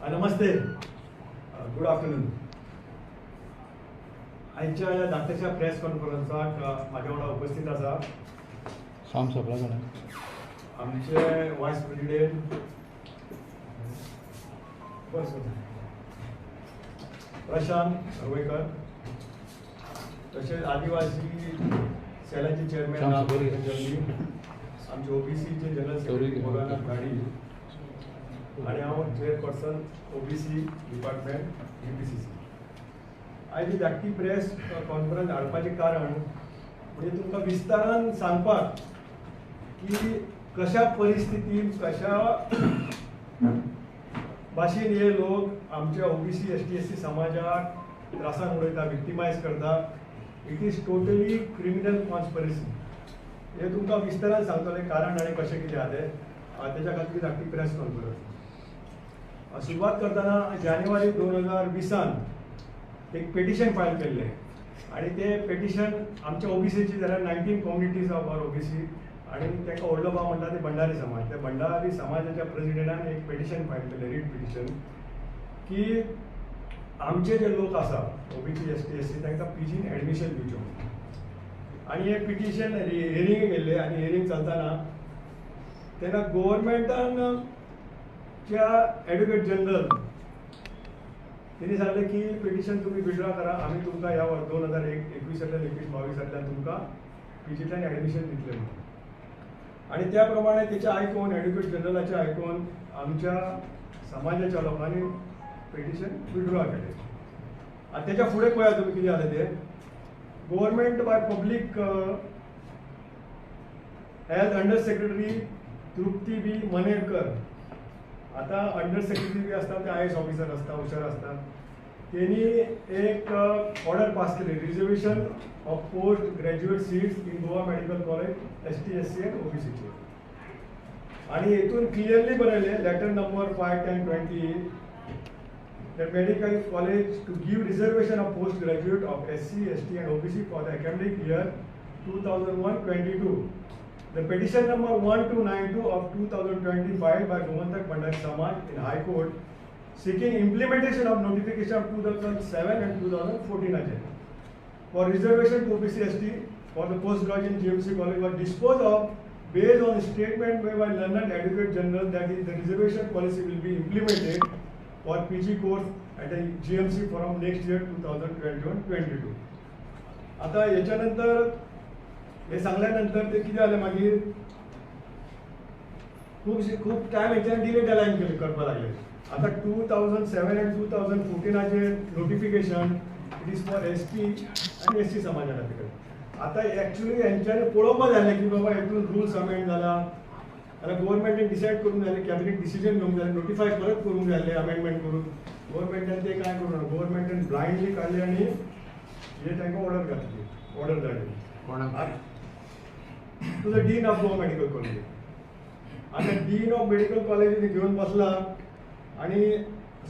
नमस्ते, good afternoon. आयच्या ह्या धाकट्याशा प्रेस कॉन्फरन्साक म्हाज्या वांगडा उपस्थित आसा श्याम सपला. आमचे वायस प्रेसिडेंट बस प्रशांत सरवईकर, तशेंच आदिवासी सेलाचे चेअरमॅन श्याम राम सुकोरी. जल्मी, आमचे ओबीसीचे जनरल सेक्रेटरी भोलानाथ घाडी आणि हांव चेअरपर्सन ओबीसी डिपार्टमेंट जीपीसीसी. आयज ही धाकटी प्रेस कॉन्फरन्स हाडपाचें कारण म्हणजे तुमकां विस्तारान सांगपाक की कशा परिस्थितीन, कशा भाशेन हे लोक आमच्या ओबीसी, एसटी, एससी समाजाक त्रासान उडयता, विक्टिमायज करता. It is totally criminal conspiracy. हे तुमकां विस्तारान सांगतलें कारण आनी कशें कितें आहा तें. तेच्या खातीर धाकटी प्रेस कॉन्फरन्स. सुरवात करतना जानेवारी 2020न एक पेटिशन फायल केल्लें आनी तें पेटिशन आमच्या ओबीसीची जाल्यार 19 communities of our OBC आनी ताका व्हडलो भाव म्हणटा ते भंडारी समाज. त्या भंडारी समाजाच्या प्रेसिडेंटान एक पेटिशन फायल केलें, रीट पिटिशन, की आमचे जे लोक आसा ओबीसी, एसटी, एससी, तांकां पीजीन एडमिशन दिवचें म्हणून. आनी हें पिटिशन हियरींग गेल्लें आनी हियरींग चलतना तेन्ना गोवोरमेंटान च्या एडवोकेट जनरल तेणी सांगलें की पिटिशन तुमी विड्रॉ करा, आमी तुमकां ह्या वर्स 2021तल्यान, 21-22तल्यान तुमकां पीजींतल्यान एडमिशन दितले म्हणून. आनी त्या प्रमाणे तेचें आयकून, एडवोकेट जनरलाचें आयकून आमच्या समाजाच्या लोकांनी पिटिशन विड्रॉ केलें. आनी तेच्या फुडें पळयात तुमी कितें जालें तें. Government by public health under secretary Trupti B Manerkar, आता अंडर सेक्रेटरी बी आसता ते आयएएस ऑफिसर आसता, हुशार आसता, तेणी एक ऑर्डर पास केली, reservation of post graduate seats in Goa Medical College ST, SC and ओबीसीचे. आणि हेतून क्लियरली बरयलें, letter number 5/10/20, the medical college to give reservation of postgraduate of SC, ST and OBC for the academic year 2001-22. The petition number 1292 of 2020 filed by Gomantak Bhandari Samaj in High Court seeking implementation of notification of 2007 and 2014 agenda for reservation to OBC, ST for the postgraduate in GMC college was disposed of based on statement made by Learned Advocate General that is the reservation policy will be implemented for PG course at the GMC from next year 2021-22. आता याच्यानंतर हे सांगल्यानंतर ते कितें जालें, मागीर खूब खूब time हेच्यान delay अलायन केले करपाक लागले. आता 2007 आनी 2014आचें notification, it is for ST आनी एससी समाजा खातीर. आतां एक्चुअली हेंच्यांनी पळोवपा जाय की बाबा हितून रुल्स अमेंड जाला जाल्यार गोवोरमेंटान डिसायड करूंक जाय, कॅबिनेट डिसिजन घेवंक जाय, नोटिफाय परत करूंक जाय अमेंडमेंट करून. गोवोरमेंटान ते कांय करूंक ना. गोवोरमेंटान ब्लायंडली काडले आनी हे तांकां ऑर्डर घातली, ऑर्डर धाडली कोणाक? To the Dean of Goa Medical College. आतां डीन ऑफ मेडिकल कॉलेजीन घेवन बसला आनी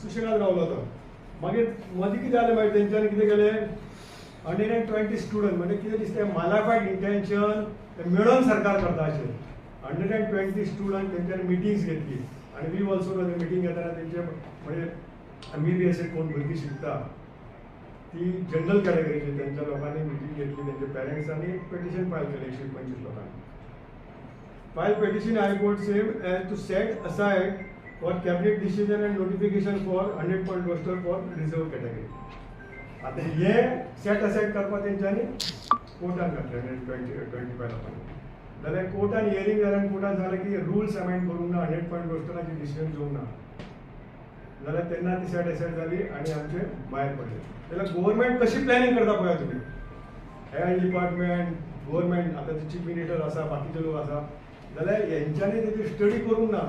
सुशेगाद रावलो तो. मागीर मदीं कितें जालें, मागीर तेंच्यांनी कितें केलें, 120 स्टुडंट, म्हणजे कितें दिसता मालाफायड इंटेन्शन मेळोन सरकार करता अशें. 120 स्टुडंट तेंच्यांनी मिटिंग्स घेतली आनी we also meeting घेतना तेंचे म्हणजे एमबीबीएस कोण भुरगीं शिकता ती जनरल कॅटेगरीची, तेंच्या लोकांनी मिटींग घेतली, तेंच्या पेरंट्सांनी पिटिशन फायल केलें 125 लोकांनी. File petition High Court same as to set aside for cabinet decision and notification for 100 point roster for reserve category. आता हे सेट असायड करपाक तेंच्यांनी कोर्टान घातलें 125 लोकांनी. जाल्यार कोर्टान हियरींग जालें आनी कोर्टान सांगलें की रुल्स अमेंड करूंक ना, 100 पॉयंट रोस्टराची डिसिजन घेवंक ना, जाल्यार तेन्ना ती सेट असायड जाली आनी आमचे भायर पडले. जाल्यार गोवोरमेंट कशी प्लॅनिंग करता पळया तुमी. हेल्थ डिपार्टमेंट, गोवोरमेंट, आतां चीफ मिनिस्टर आसा, बाकीचे लोक आसा, जाल्यार हेंच्यांनी तेजी स्टडी करूंक ना.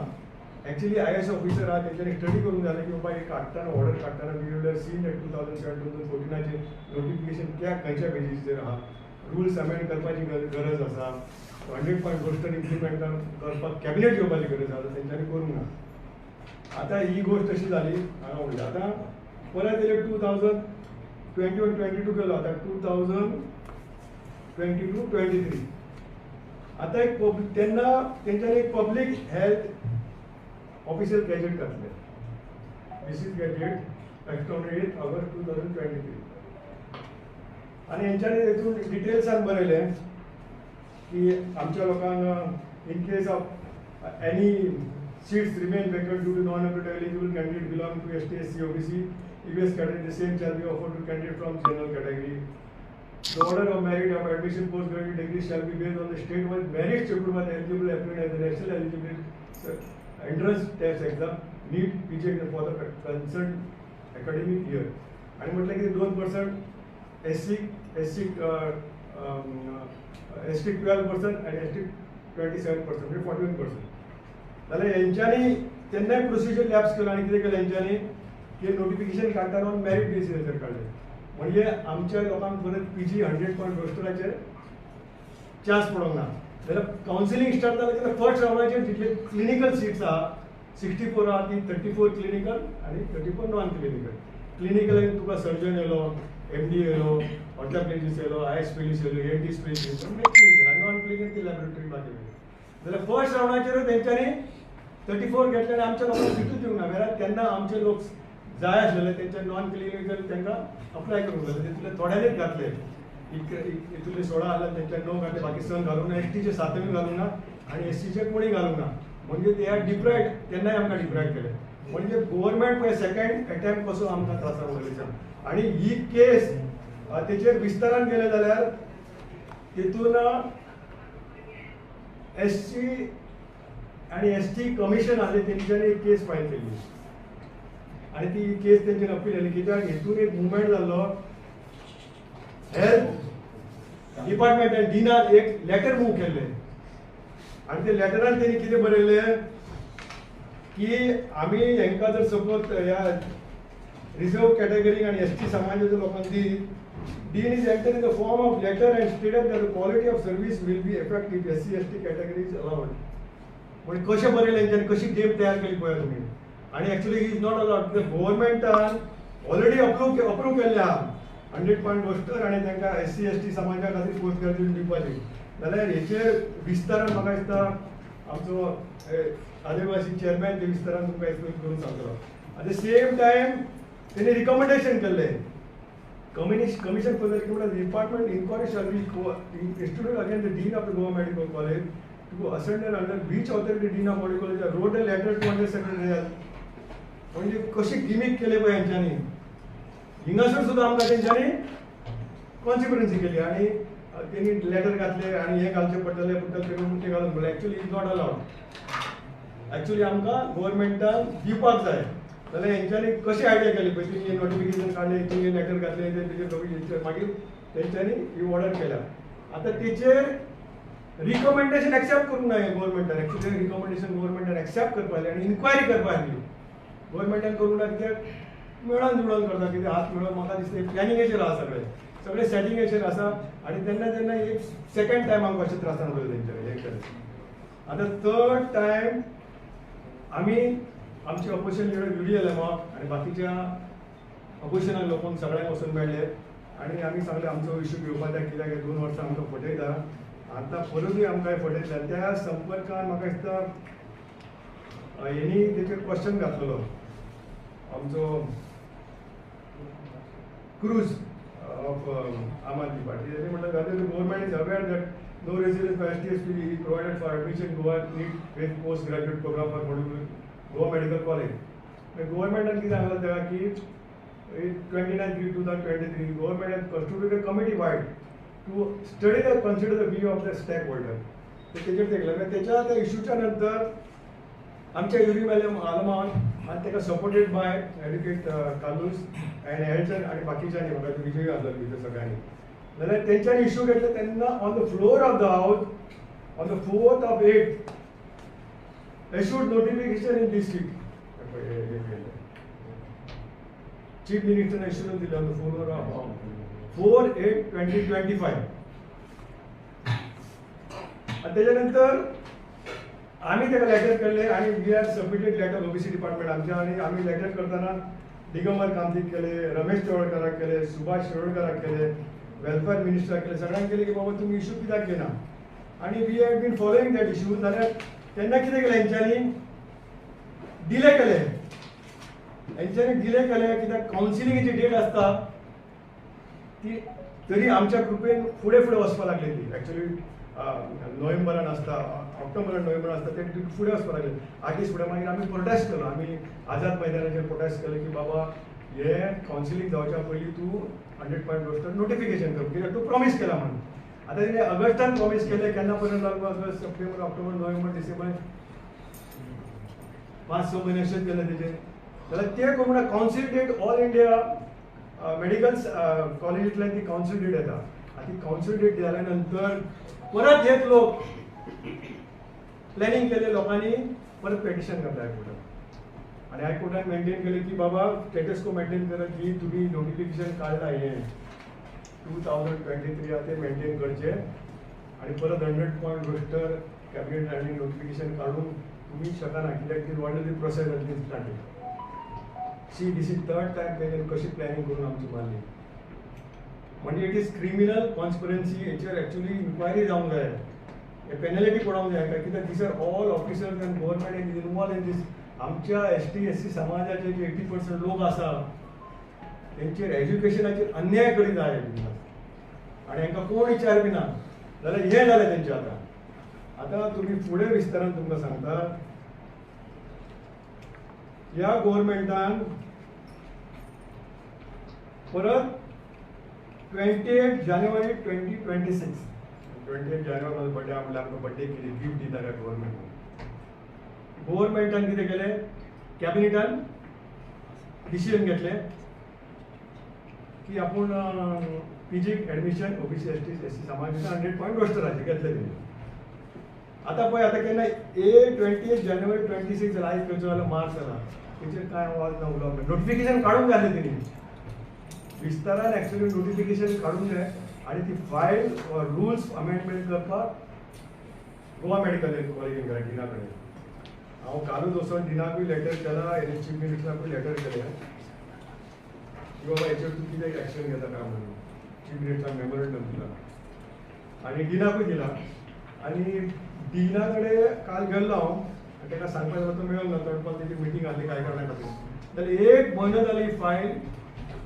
एक्चुअली आयएएस ऑफिसर आहा, तेंच्यांनी स्टडी करूंक जालें की बाबा हे काडटना, ऑर्डर काडटना we will seen that 2007, 2014आचें notification त्या खंयच्या बेजीसचेर आहा, रुल्स अमेंड करपाची गरज आसा, 100 पॉयंट रोस्टर इम्प्लिमेंट करपाक कॅबिनेट घेवपाची गरज आसा, तेंच्यांनी करूंक ना. आतां ही गोश्ट अशी जाली हांगा उरली. आतां परत येयले, 2021-22 गेलो, आतां 2022-23. आतां एक तेन्ना तेंच्यांनी एक पब्लीक हेल्थ ऑफिसर गॅजेट घातले. This is get date 8 August 2023. आनी हेंच्यांनी हेतून डिटेल्सान बरयलें की आमच्या लोकांक in case of any seats remain vacant due to non eligible candidate belong to ST, SC, OBC, EBS category, the same shall be offered to candidate from general category. The order of merit of admission postgraduate degree shall be based on the state-wise merit scheduled by the eligible applicant at the national eligibility entrance test exam, NEET, PG for the concerned academic year. आणि म्हटलं की 2% SC, ST 12% आणि ST 27%, म्हणजे 41%. जाल्यार हेंच्यांनी तेन्नाय procedure lapse केलो आनी कितें केलें हेंच्यांनी की नोटिफिकेशन काडटाना ऑन मेरीट बेसीसाचेर काडलें. म्हणजे आमच्या लोकांक परत PG 100 point रोस्टराचेर चान्स पडोंक ना. जाल्यार कावन्सिलींग स्टार्ट जालें जाल्यार फर्स्ट रावंडाचेर जितले क्लिनिकल सिट्स आहा 64 आहा ती 34 क्लिनिकल आनी 34 नॉन क्लिनिकल. क्लिनिकलान तुका सर्जन येयलो, MD येयलो, ऑर्थोपेडिस्ट येयलो, I specialist येयलो, ENT specialist, clinical आनी नॉन क्लिनिकल ती लॅबोरेटरी बाकी. जाल्यार फर्स्ट रावंडाचेरूय तेंच्यांनी 34 घेतले आनी आमच्या लोकांक सिटूच दिवंक ना. वेळार तेन्ना आमचे लोक जाय आसलेले तेंच्या नॉन क्लिनिकल तांकां अप्लाय करूंक जाय, तितूंतले थोड्यांनीच घातले. हितूंतले 16 आसले तेंच्या 9 घातले, बाकी 6 घालूंक ना, STचे 7 घालूंक ना आनी SCचे कोणी घालूंक ना. म्हणजे ते आर डिप्रायड, तेन्नाय आमकां डिप्रायड केले. म्हणजे गोवोरमेंट पळय सेकंड एटेम्प्ट कसो आमकां त्रासाक उडयले. आनी ही केस तेचेर विस्तारान गेले जाल्यार तितून SC आनी ST commission आसले तेंच्यांनी एक केस फायल केल्ली आनी ती केस तेंचेर अपील जाली. कित्याक हेतून एक मुवमेंट जाल्लो, हेल्थ डिपार्टमेंटान डिनान एक लेटर मूव केल्लें आनी ते लेटरान तेणी कितें बरयलें की आमी हेंकां जर सपोज ह्या रिजर्व कॅटेगरी आनी ST समाजाच्या लोकांक दी, Dean is enter in the form of letter and stated that the quality of service will be effect if SC ST category is allowed. म्हणजे कशें बरयलें हेंच्यांनी, कशी गेम तयार केली पळया तुमी. आनी एक्चुअली is not allowed, कित्याक गोवोरमेंटान ऑलरेडी अप्रूव केल्लें आहा 100 पॉयंट रोस्टर आनी तांकां SC ST समाजा खातीर पोस्ट ग्रॅज्युएट दिवपाची. जाल्यार हेचेर विस्तारान म्हाका दिसता आमचो आदिवासी चेअरमॅन ते विस्तारान तुमकां एक्सप्लेन करून सांगतलो. एट the same time तेणी रिकमेंडेशन केल्लें, commission for the recommendation department inquiry shall be instituted against the Dean of the Goa Medical College to ascertain under which authority Dean of Medical College wrote a letter to Under Secretary Health. म्हणजे कशी गिमीक केले पळय हेंच्यांनी. हिंगासर सुद्दां आमकां तेंच्यांनी कॉन्सिक्वन्सी केली आनी तेणी लेटर घातले आनी हें घालचें पडटलें पडटलें ते करून तें घालून म्हणलें actually is not allowed, actually आमकां गोवोरमेंटान दिवपाक जाय. जाल्यार हेंच्यांनी कशी आयडिया केली पळय, तेणी नोटिफिकेशन काडलें, तेणी लेटर घातलें, तेजेर मागीर तेंच्यांनी ही ऑर्डर केल्या. आतां तेचेर रिकमेंडेशन एक्सेप्ट करूंक ना गोवोरमेंटान. एक्चुअली रिकमेंडेशन गोवोरमेंटान एक्सेप्ट करपाक जाय आनी इन्क्वायरी करपाक जाय. गोवोरमेंटान करूंक ना कित्याक मेळोन जुळोन करता, कित्याक हात मेळोन म्हाका दिसता प्लॅनिंगेचेर आसा, सगळें सगळें सेटिंगेचेर आसा. आनी तेन्ना तेन्ना एक सेकंड टायम आमकां अशें त्रासान उडयलें तेंच्यांनी हें केलें. आतां थर्ड टायम आमी आमचे ऑपोजिशन लिडर UDLM आनी बाकीच्या ऑपोजिशना लोकांक सगळ्यांक वचून मेळ्ळे आनी आमी सांगलें आमचो इशू घेवपाक जाय, कित्याक 2 वर्सां आमकां फटयता, आतां परतूय आमकां फटयतले. आनी त्या संपर्कान म्हाका दिसता हेणी तेचेर क्वेश्चन घातलेलो आमचो क्रूज ऑफ आम आदमी पार्टी. तेणी म्हणलें whether the government is aware that no residence for ST ST is provided for admission Goa NEET with post graduate program for Goa Medical College. गोवोरमेंटान कितें सांगलां तेका की 29/3/2023 government has constituted a committee wide to study the consider the view of the stake holder. तेचेर ते केलें. तेच्या त्या इशूच्या नंतर आमच्या युरी आलमान आनी ताका supported by advocate Carlos and Elton आनी बाकीच्यांनी, म्हाका विजय आसलो भितर सगळ्यांनी, जाल्यार तेंच्यांनी इशू घेतले तेन्ना on the floor of the house on the 4th of 8 issued notification in this week. Chief Minister issued दिले on the floor of 4/8/2025. आनी तेच्या नंतर आमी ताका लेटर केल्ले आनी we have submitted letter OBC department आमच्या. आनी आमी लेटर करतना दिगंबर कामतीक केले, रमेश तवडकाराक केले, सुभाष शिरोडकाराक केले, वेलफेअर मिनिस्टराक केले, सगळ्यांक केले की बाबा तुमी इशू कित्याक घेना. आनी we have been following that issue. जाल्यार तेन्ना कितें केलें हेंच्यांनी, डिले केले. हेंच्यांनी डिले केले कित्याक कावन्सिलिंगेची डेट आसता ती तरी आमच्या कृपेन फुडें फुडें वचपाक लागली. ती एक्चुअली नोव्हेंबरान आसता, ऑक्टोबरान नोव्हेंबरान आसता, ते फुडें वचपाक लागले 8 दीस फुडें. मागीर आमी प्रोटेस्ट केलो, आमी आझाद मैदानाचेर प्रोटेस्ट केलें की बाबा हे कावन्सिलींग जावच्या पयलीं तूं 100 पॉयंट रोस्टर नोटिफिकेशन कर, कित्याक तूं प्रॉमीस केला म्हणून. आतां तेणें ऑगस्टान प्रॉमीस केलें, केन्ना पर्यंत लागू ऑगस्ट, सप्टेंबर, ऑक्टोबर, नोव्हेंबर, डिसेंबर, 5-6 म्हयने अशेंच गेले तेजे. जाल्यार ते करून म्हणल्यार council date all India medical कॉलेजींतल्यान ती कावन्सील डेट येता. आनी ती कावन्सील डेट जाल्या नंतर परत हेच लोक प्लॅनिंग केले लोकांनी, परत पेटिशन घातलें हायकोर्टान. आनी हायकोर्टान मेंटेन केलें की बाबा स्टेटस को मेंटेन करत जी तुमी नोटिफिकेशन काडलां हें 2023 ते मेंटेन करचें आनी परत 100 पॉयंट रोस्टर कॅबिनेट आनी नोटिफिकेशन काडून तुमी शकना, कित्याक ती ऑलरेडी प्रोसेस जातली starting. See this is third time तेणें कशी प्लॅनिंग करून आमची मारली. म्हणजे it is criminal कॉन्स्पिरन्सी, हेचेर एक्चुअली इन्क्वायरी जावंक जाय, हे पेनल्टी पडोवंक जाय, कित्याक these are all officers and government is involve in this. आमच्या ST SC समाजाचे जे 80% लोक आसा तेंचेर एज्युकेशनाचेर अन्याय करीत जाय आनी हांकां कोण विचार बी ना. जाल्यार हें जालें तेंचें. आतां आतां तुमी फुडें विस्तारान तुमकां सांगता, ह्या गोवोरमेंटान परत 28 जानेवारी 2026, 28 जानेवारी म्हजो बड्डे म्हणल्यार आमकां बड्डे कितें गिफ्ट दिता काय गोवोरमेंटान. गोवोरमेंटान कितें केलें, कॅबिनेटान डिसिजन घेतलें की आपूण पीजीक एडमिशन OBC ST SC समाजाच्या 100 पॉयंट रोस्टराचेर घेतलें तेणी. आतां पळय आतां केन्ना 28 जानेवारी 26 जाल्यार आयज खंयचो जाल्यार मार्च जाला, तेचेर कांय आवाज ना, उलोवप ना. नोटिफिकेशन काडूंक जाय आसलें तेणी विस्तारान, एक्चुअली नोटिफिकेशन काडूंक जाय आनी ती फायल रुल्स अमेंडमेंट करपाक गोवा मेडिकल कॉलेजीन गेला डिना कडेन. हांव कालूच वचोन डिनाकूय लेटर केला आनी चीफ मिनिस्टराकूय लेटर केलें की बाबा हेचेर तूं कितें एक्शन घेता काय म्हणून. चीफ मिनिस्टरान मेमोरंडम दिला आनी डिनाकूय दिला. आनी डिना कडेन काल गेल्लो हांव आनी ताका सांगपाक जाल्यार तो मेळोंक ना, तो म्हणपाक तेजी मिटींग आसली कांय कारणा खातीर. जाल्यार 1 म्हयनो जाली फायल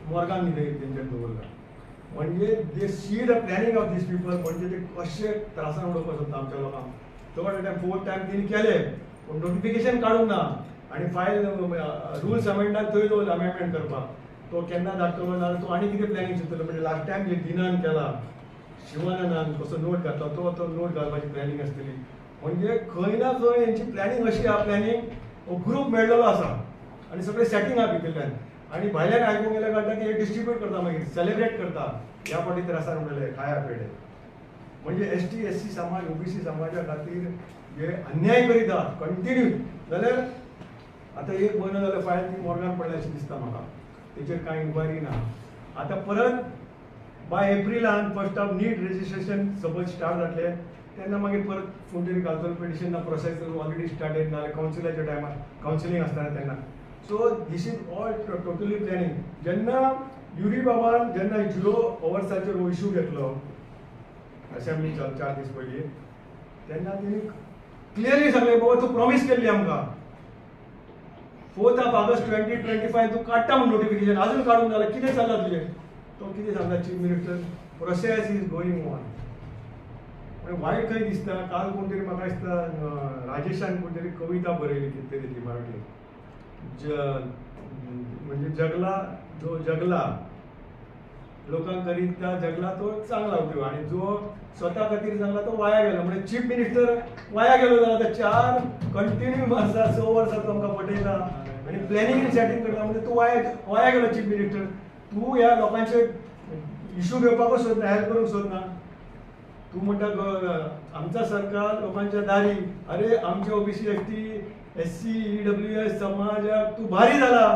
मोर्गान तेंच्यान दवरला. म्हणजे they see the planning of these people, म्हणजे ते कशे त्रासान उडोवपाक सोदता आमच्या लोकांक. थर्ड टायम फोर्थ टायम तेणी केलें पूण नोटिफिकेशन काडूंक ना आनी फायल रुल्स अमेंडमेंटाक थंय दवरला अमेंडमेंट करपाक. तो केन्ना धाडटलो ना तो आनी कितें प्लॅनिंग चिंतलो. म्हणजे लास्ट टायम जे डिनान केला, शिवानंदान कसो नोट घातला तो नोट घालपाची प्लॅनिंग आसतली. म्हणजे खंय ना खंय हेंची प्लॅनिंग अशी आहा, प्लॅनिंग हो ग्रूप मेळ्ळेलो आसा आनी सगळें सेटींग आहा भितरल्यान. आनी भायल्यान आयकूंक गेल्यार कळटा की हे डिस्ट्रिब्यूट करता, मागीर सेलिब्रेट करता ह्या फावटी त्रासान उडयले खाया पेडे. म्हणजे ST SC समाज OBC समाजा खातीर जे अन्याय करीत आहात कंटिन्यू. जाल्यार आतां 1 म्हयनो जाल्यार फायल ती मोर्गान पडल्या अशें दिसता म्हाका, तेचेर कांय इन्क्वायरी ना. आतां परत बाय एप्रिलान first of NEET registration suppose start जातलें तेन्ना मागीर परत कोण तरी घालतलो पिटिशन ना, प्रोसेस ऑलरेडी स्टार्टेड ना कावन्सिलाच्या टायमार कावन्सिलींग आसतना तेन्ना. So this is all totally planning. जेन्ना युरी बाबान जेन्ना 0 अवर्साचेर हो इशू घेतलो असेंब्ली 4 दीस पयलीं, तेन्ना तेणी क्लियरली सांगलें बाबा तूं प्रॉमीस केल्ली आमकां 4 ऑगस्ट 2025 तूं काडटा म्हूण नोटिफिकेशन, आजून काडूंक जाल्यार कितें चल्लां तुजें. तो कितें सांगता chief minister, process is going on. आनी वायट खंय दिसता, काल कोण तरी म्हाका दिसता राजेशान कोण तरी कविता बरयली कितें तरी ती मराठी, म्हणजे जगला जो जगला लोकांकरिता जगला तो चांगला उपयोग आणि जो स्वतः खातीर जगला तो वाया गेलो. म्हणजे चीफ मिनिस्टर वाया गेलो जाल्यार आतां 4 कंटिन्यू वर्सां 6 वर्सां तो आमकां फटयता आनी प्लॅनिंग सेटींग करता, म्हणजे तूं वाया वाया गेलो चीफ मिनिस्टर. तूं ह्या लोकांचे इशू घेवपाकूच सोदना, हेल्प करूंक सोदना. तूं म्हणटा आमचा सरकार लोकांच्या दारी, अरे आमच्या OBC ST SC EWS समाजाक तूं भारी जाला,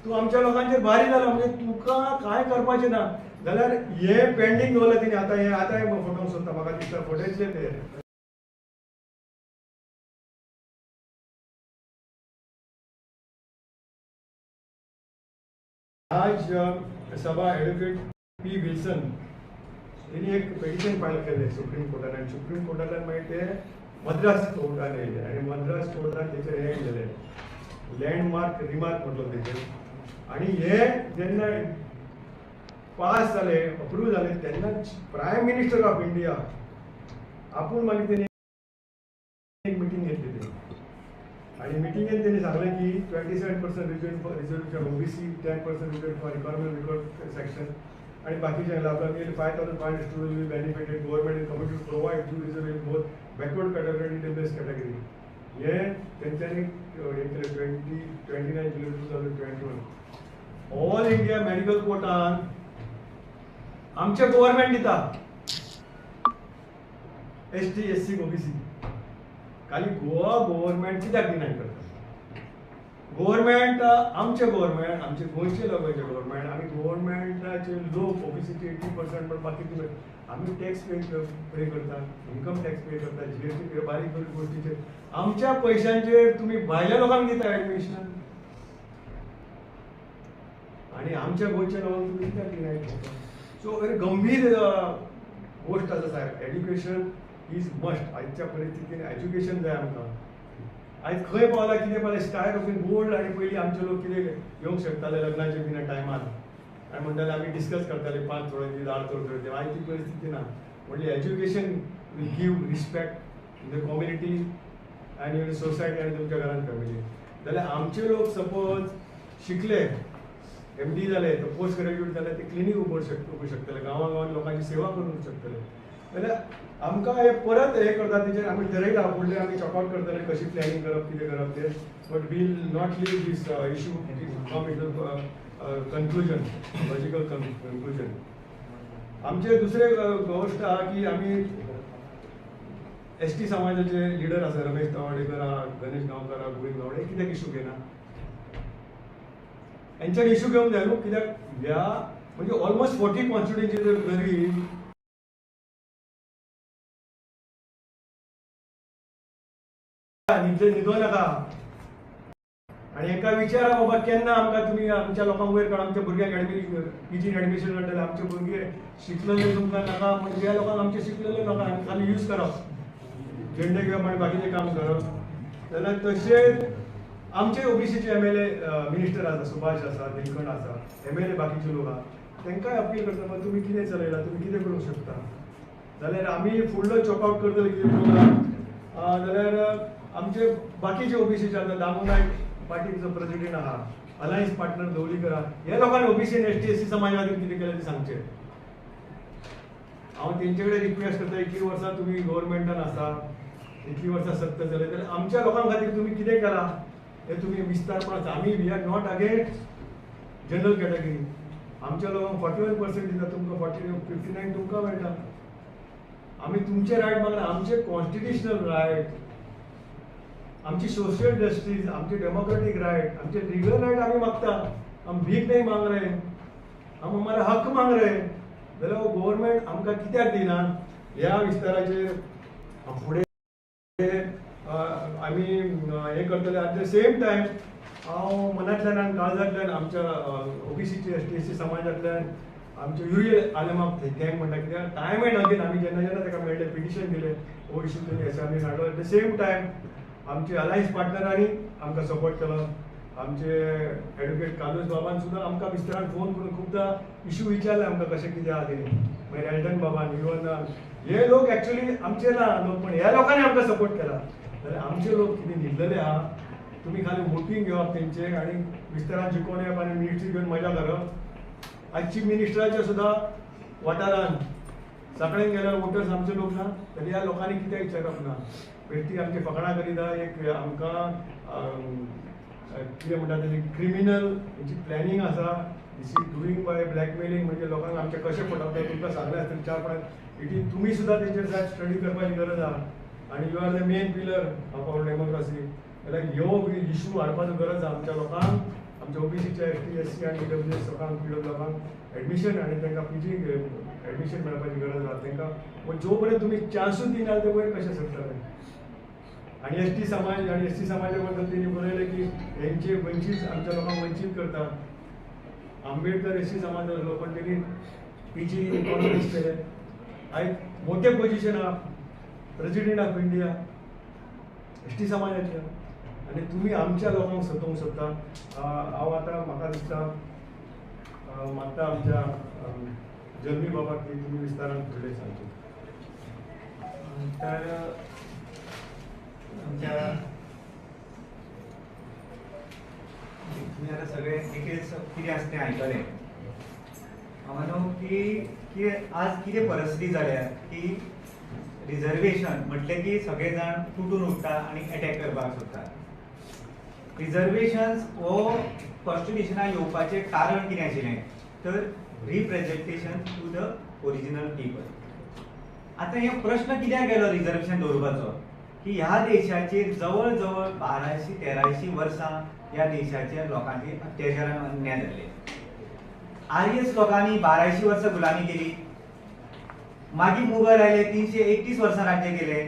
तूं आमच्या लोकांचेर भारी जाला, म्हणजे तुका कांय करपाचें ना. जाल्यार हें पेंडींग दवरलें तेणी. आतां हें आतां हें फोटो सोदता म्हाका दिसता फटयतले ते. आज सभा एडवोकेट पी विल्सन तेणी एक पिटिशन फायल केलें सुप्रीम कोर्टान आनी सुप्रीम कोर्टांतल्यान मागीर ते मद्रास कोर्टान येयले आनी मद्रास कोर्टान तेचेर हें येयलें लँडमार्क रिमार्क म्हटलो तेजेर. आनी हे जेन्ना पास जाले, अप्रूव जाले, तेन्ना प्रायम मिनिस्टर ऑफ इंडिया आपूण मागीर तेणी एक मिटींग घेतली तेणी आनी मिटिंगेन तेणी सांगलें की 27% reservation OBC, 10% reservation for economic backward section आनी बाकीचे लाभ nearly 5,500 student will benefited. Government is committed to provide due reservation both backward category and EWS category. हे तेंच्यांनी हें केलें 29 July 2021. All India medical कोटान आमचे गव्हर्मेंट दिता ST SC OBC. खाली गोवा गव्हर्मेंट कित्याक डिनाय करता? गव्हर्मेंट आमचे गव्हर्मेंट, आमचे गोंयचे लोकांचे गव्हर्मेंट, आमी गव्हर्मेंटाचे लोक ओबीसीचे 80% पण बाकी तुमी आमी टॅक्स पे करता, इन्कम टॅक्स पे करता, GST पे, बारीक बारीक गोश्टीचेर आमच्या पयशांचेर तुमी भायल्या लोकांक दिता एडमिशन आनी आमच्या गोंयच्या लोकांक तुमी कित्याक डिनाय करता? सो व्हेरी गंभीर गोश्ट आसा साहेब. Education is must. आयच्या परिस्थितीन एज्युकेशन जाय आमकां. आयज खंय पावला कितें पावलें स्काय रॉकिंग गोल्ड. आनी पयलीं आमचे लोक कितें येवंक शकताले लग्नाचे बीन टायमार आनी म्हणटाले आमी डिस्कस करताले 5 थोडे 10 थोडे. आयज ती परिस्थिती ना. म्हणजे education will give respect in the community आनी इन सोसायटी आनी तुमच्या घरान फॅमिली. जाल्यार आमचे लोक सपोज शिकले, MD जाले, पोस्ट ग्रॅज्युएट जाले, ते क्लिनीक उगोवंक शकतले, गांवां गांवांत लोकांची सेवा करूंक शकतले. जाल्यार आमकां हे परत हे करता तेचेर आमी ठरयलां फुडलें आमी चॉकआवट करतले कशी प्लॅनिंग करप कितें करप तें. But we'll not leave this issue come into conclusion, logical conclusion. आमचे दुसरे गोश्ट आहा की आमी ST समाजाचे लिडर आसा, रमेश तवाडेकर आहा, गणेश गांवकर आहा, गोविंद गावडे, कित्याक इशू घेना? हेंच्यान इशू घेवंक जाय न्हू. कित्याक ह्या म्हणजे ऑलमोस्ट 40 कॉन्स्टिट्युएन्सी जर गरीब न्हिदो नाका आनी हेंकां विचारा बाबा केन्ना आमकां तुमी आमच्या लोकांक वयर काड, आमच्या भुरग्यांक एडमिशन पीजीन एडमिशन मेळटलें, आमचे भुरगे शिकलेले तुमकां नाका म्हणजे ह्या लोकांक आमचे शिकलेले नाका, आमी खाली यूज करप, झेंडे घेवप आनी बाकीचें काम करप. जाल्यार तशेंच आमचे ओबीसीचे MLA minister आसा, सुभाष आसा, निलकंठ आसा, MLA बाकीचे लोक आहा, तांकांय अपील करता बाबा तुमी कितें चलयलां, तुमी कितें करूंक शकता. जाल्यार आमी फुडलो चॉकआवट करतले कितें प्रोग्राम. जाल्यार आमचे बाकीचे ओबीसीचे आतां दामू नायक पार्टीचो प्रेसिडेंट आहा, अलायन्स पार्टनर दवलीकर आहा, ह्या लोकांनी ओबीसी आनी ST SC समाजा खातीर कितें केलें तें सांगचें. हांव तेंचे कडेन रिक्वेस्ट करता, इतलीं वर्सां तुमी गव्हर्मेंटान आसा, इतलीं वर्सां सत्ता चलयता, जाल्यार आमच्या लोकां खातीर तुमी कितें केलां हें तुमी विस्तारपणान. आमी we are not against general category. आमच्या लोकांक 41% दिता, तुमकां 59 तुमकां मेळटा. आमी तुमचे रायट मागना, आमचे कॉन्स्टिट्युशनल रायट, आमची सोशल जस्टीस, आमचे डेमोक्रेटिक रायट, आमचे लिगल रायट आमी मागता. हम भीक नहीं मांग रहे, हम हमारा हक मांग रहे. जाल्यार गव्हर्मेंट आमकां कित्याक दिना? ह्या विस्ताराचेर फुडें आमी हें करतले. एट the same time हांव मनांतल्यान आनी काळजांतल्यान आमच्या ओबीसीचे ST SC समाजांतल्यान आमच्या युरियल आलमाक thank म्हणटा. कित्याक टायम एंड अगेन आमी जेन्ना जेन्ना ताका मेळ्ळे, पिटिशन दिलें, हो इशू तेणी एसेंब्लीन हाडलो. एट the same time आमचे अलायन्स पार्टनरांनी आमकां सपोर्ट केलो. आमचे एडवोकेट कार्लूस बाबान सुद्दां आमकां विस्तारान फोन करून खुबदां इशू विचारले आमकां कशें कितें आहा तेणी. मागीर एल्टन बाबान, इवन हे लोक एक्चुअली आमचे ना लोक, पण ह्या लोकांनी आमकां सपोर्ट केला. जाल्यार आमचे लोक कितें न्हिदलेले आहा, तुमी खाली वोटींग घेवप तेंचें आनी विस्तारान जिखोवन येवप आनी मिनिस्ट्री घेवन मजा करप. आयज चीफ मिनिस्टराच्या सुद्दां वाठारान सगळ्यांक गेल्यार वोटर्स आमचे लोक ना, जाल्यार ह्या लोकांनी कित्याक विचारप ना? बेश्टी आमची फकाणां करीता. एक आमकां कितें म्हणटा तेजी क्रिमिनल हेची प्लॅनिंग आसा, this is doing by blackmailing. म्हणजे लोकांक आमचें कशें फटवता तुमकां सांगलें आसतलें 4-5 it is. तुमी सुद्दां तेचेर सायब स्टडी करपाची गरज आहा आनी you are the main pillar of our democracy. जाल्यार ह्यो इशू हाडपाचो गरज आहा आमच्या लोकांक, आमच्या ओबीसीच्या ST SC आनी EWS लोकांक, PW लोकांक एडमिशन आनी तांकां PG admission मेळपाची गरज आहा तांकां. जो पर्यंत तुमी चान्सूच दिना ते वयर कशें सरतले? आनी ST समाज आनी SC समाजा बद्दल तेणी बरयलें की हेंचे वंचीत, आमच्या लोकांक वंचीत करता. आंबेडकर SC समाज आसलो पण तेणी PG economics केलें. आयज मोठें पोजिशन आहा, प्रेसिडेंट ऑफ इंडिया ST समाजाचे. आनी तुमी आमच्या लोकांक सतोवंक सोदता. हांव आतां म्हाका दिसता मागता आमच्या जल्मी बाबाक की तुमी विस्तारान फुडलें सांगचे. तर आमच्या तुमी आतां सगळे डिटेल्स कितें आसा तें आयकलें. हांव न्हू की आज कितें परिस्थिती जाल्या की रिजर्वेशन म्हटलें की सगळे जाण तुटून उठ्ठा आनी एटॅक करपाक सोदतात. रिजर्वेशन्स हो कॉन्स्टिट्युशनाक येवपाचें कारण कितें आशिल्लें तर representation to the original people. आतां हे प्रश्न कित्याक केलो रिजर्वेशन दवरपाचो की ह्या देशाचेर जवळ जवळ 1200 1300 वर्सां ह्या देशाचेर लोकांचे अत्याचारान अन्याय जाल्ले. आर्यस लोकांनी 1200 वर्सां गुलामी केली, मागीर मुगल आयले 331 वर्सां राज्य केलें,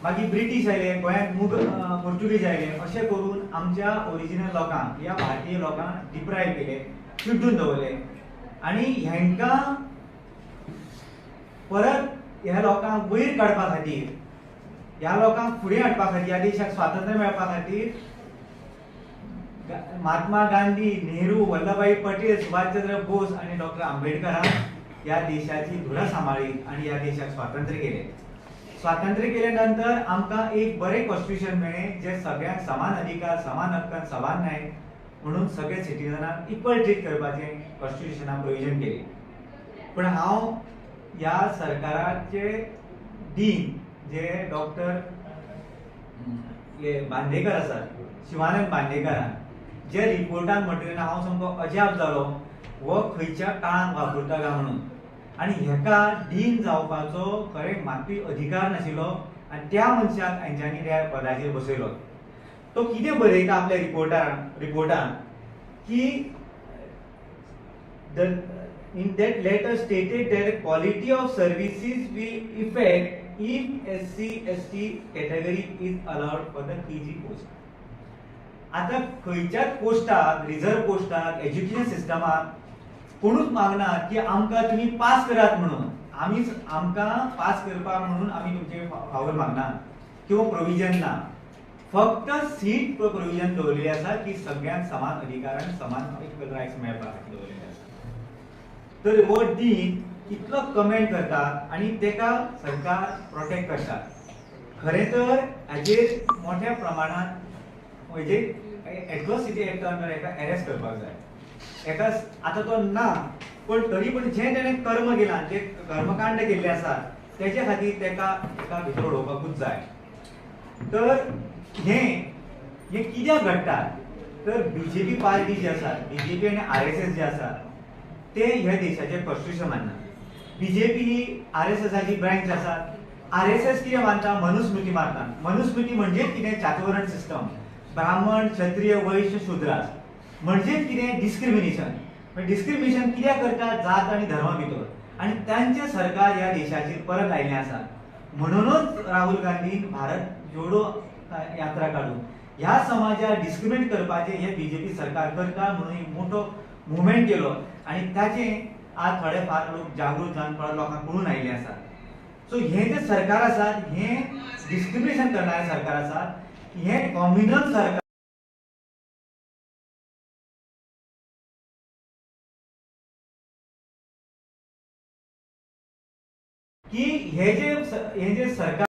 मागीर ब्रिटीश आयले गोंयांत, पोर्तुगीज आयले. अशें करून आमच्या ओरिजिनल लोकांक ह्या भारतीय लोकांक डिप्रायव केले, चिड्डून दवरले आनी हेंकां परत ह्या लोकांक वयर काडपा खातीर, ह्या लोकांक फुडें हाडपा खातीर, ह्या देशाक स्वातंत्र्य मेळपा खातीर महात्मा गांधी, नेहरू, वल्लभभाई पटेल, सुभाषचंद्र बोस आनी डॉक्टर आंबेडकरान ह्या देशाची धुरा सांबाळ्ळी आनी ह्या देशाक स्वातंत्र्य केलें. स्वातंत्र्य केले नंतर आमकां एक बरें कॉन्स्टिट्युशन मेळ्ळें जें सगळ्यांक समान अधिकार, समान हक्क, समान न्याय म्हणून सगळे सिटीजनांक इक्वल ट्रीट करपाचें कॉन्स्टिट्युशनान प्रोविजन केलें. पूण हांव ह्या सरकाराचे डीन जे डॉक्टर बांदेकर आसात, शिवानंद बांदेकरान जे रिपोर्टान म्हटलें हांव सामको अजाप जालो, हो खंयच्या काळान वापरता काय म्हणून. आनी हेका डीन जावपाचो खरें मातूय अधिकार नाशिल्लो आनी त्या मनशाक हेंच्यांनी त्या पदाचेर बसयलो. तो कितें बरयता आपल्या रिपोर्टान की the in that letter stated that quality of services will affect if SC ST category is allowed for the PG post. आतां खंयच्याच पोस्टाक, रिजर्व पोस्टाक, एज्युकेशन सिस्टमाक कोणूच मागना की आमकां तुमी पास करात म्हणून, आमीच आमकां पास करपाक म्हणून आमी तुमचे फावर मागना किंवा प्रोविजन ना. फक्त सीट प्रोविजन दवरलेली आसा की सगळ्यांक समान अधिकार आनी समान इक्वल रायट्स मेळपा खातीर दवरलेले आसा. तर हो डीन इतलो कमेंट करता आनी तेका सरकार प्रोटेक्ट करता. खरें तर हाजेर मोठ्या प्रमाणात म्हणजे एट्रोसिटी एक्ट अंडर हेका एरेस्ट करपाक जाय. हेका आतां तो ना, पण तरी पण जें तेणें कर्म केलां, जें कर्मकांड केल्लें आसा तेजे खातीर तेका एका भितर उडोवपाकूच जाय. तर हें कित्याक घडटा तर बीजेपी पार्टी जी आसा, बीजेपी आनी आरएसएस जे आसा ते ह्या देशाचें कॉन्स्टिट्युशन मानना. बीजेपी ही आरएसएसाची ब्रांच आसा. आरएसएस कितें मानता? मनुस्मृती मानता. मनुस्मृती म्हणजे कितें? चातुर्वर्ण सिस्टम, ब्राह्मण, क्षत्रिय, वैश्य, शूद्रास, म्हणजेच कितें? डिस्क्रिमिनेशन. डिस्क्रिमिनेशन कित्याक करता? जात आनी धर्मा भितर. आनी तांचें सरकार ह्या देशाचेर परत आयिल्लें आसा. म्हणूनच राहुल गांधीन भारत जोडो यात्रा काडून ह्या समाजाक डिस्क्रिमिनेट करपाचें हें बीजेपी सरकार करता म्हणून एक मोठो मुवमेंट केलो आनी ताचें आज थोडे फार लोक जागृत जावन परत लोकांक कळून आयिल्ले आसा. सो हें जें सरकार आसा हें डिस्क्रिमिनेशन करणारें सरकार आसा, हें कॉम्युनल सरकार. की हे जे सरकार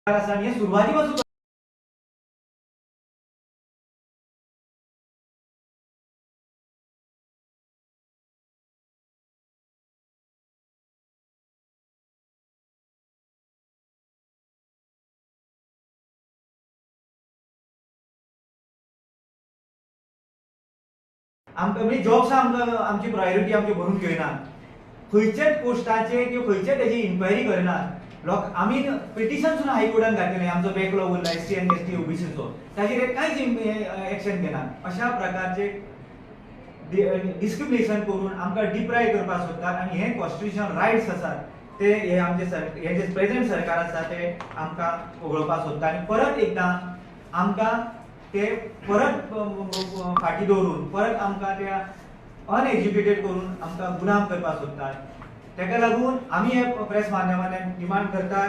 आसा हें सुरवाती पासून आमकां म्हणजे जॉब्स आमकां आमची प्रायोरिटी आमची भरून घेयना, खंयच्याच पोस्टाचे किंवा खंयच्याच तेजी इन्क्वायरी करनात लोक. आमी पिटिशन सुद्दां हायकोर्टान घातलें, आमचो बॅकलॉग उरला एससी आनी एसटी ओबीसीचो, ताचेर कांयच एक्शन घेनात. अशा प्रकारचे डिस्क्रिमिनेशन करून आमकां डिप्रायव करपाक सोदतात आनी हे कॉन्स्टिट्युशनल रायट्स आसात ते हे आमचे हे जे प्रेझेंट सरकार आसा ते आमकां वगळोवपाक सोदता आनी परत एकदां आमकां ते परत फाटीं दवरून परत आमकां त्या अनएज्युकेटेड करून आमकां गुलाम करपाक सोदतात. ताका लागून आमी हे प्रेस माध्यमांतल्यान डिमांड करतात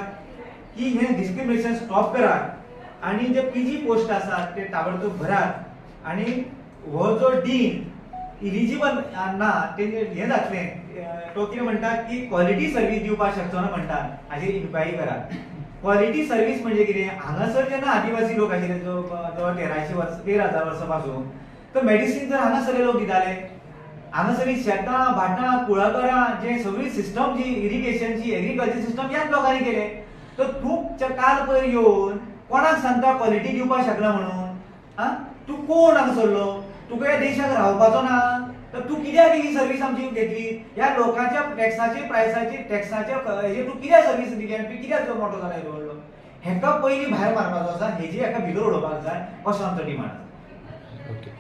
की हें डिस्क्रिमिनेशन स्टॉप करात आनी जे पीजी पोस्ट आसात ते ताबडतोब भरात आनी हो जो डीन इलिजिबल ना तेजें हें जातलें, तो कितें म्हणटा की क्वॉलिटी सर्वीस दिवपाक शकचो ना म्हणटा, हाजेर इन्क्वायरी करात. क्वॉलिटी सर्वीस म्हणजे कितें, हांगासर जेन्ना आदिवासी लोक आशिल्ले जो जवळ 1300 वर्सां 13,000 वर्सां पासून, तर मेडिसीन जर हांगासरले लोक दिताले, हांगासरली शेतां भाटां कुळागरां जे सगळी सिस्टम जी इरिगेशनची एग्रीकल्चर सिस्टम ह्याच लोकांनी केले. तर तूं काल पयर येवन कोणाक सांगता क्वॉलिटी दिवपाक शकना म्हणून? आं, तूं कोण हांगासरलो, तुका ह्या देशाक रावपाचो ना, तर तूं कित्याक ही सर्वीस आमची घेतली? ह्या लोकांच्या टॅक्साचे प्रायसाचे टॅक्साचे हेजेर तूं कित्याक सर्वीस दिली आनी तूं कित्याक मोटो जाला येदो व्हडलो? हेका पयलीं भायर मारपाचो आसा, हेजी हेका भितर उडोवपाक जाय असो आमचो डिमांड आसा. ओके,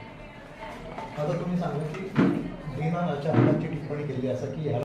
आतां तुमी सांगलें की डिनान हाच्या आतांची टिप्पणी केल्ली आसा की ह्या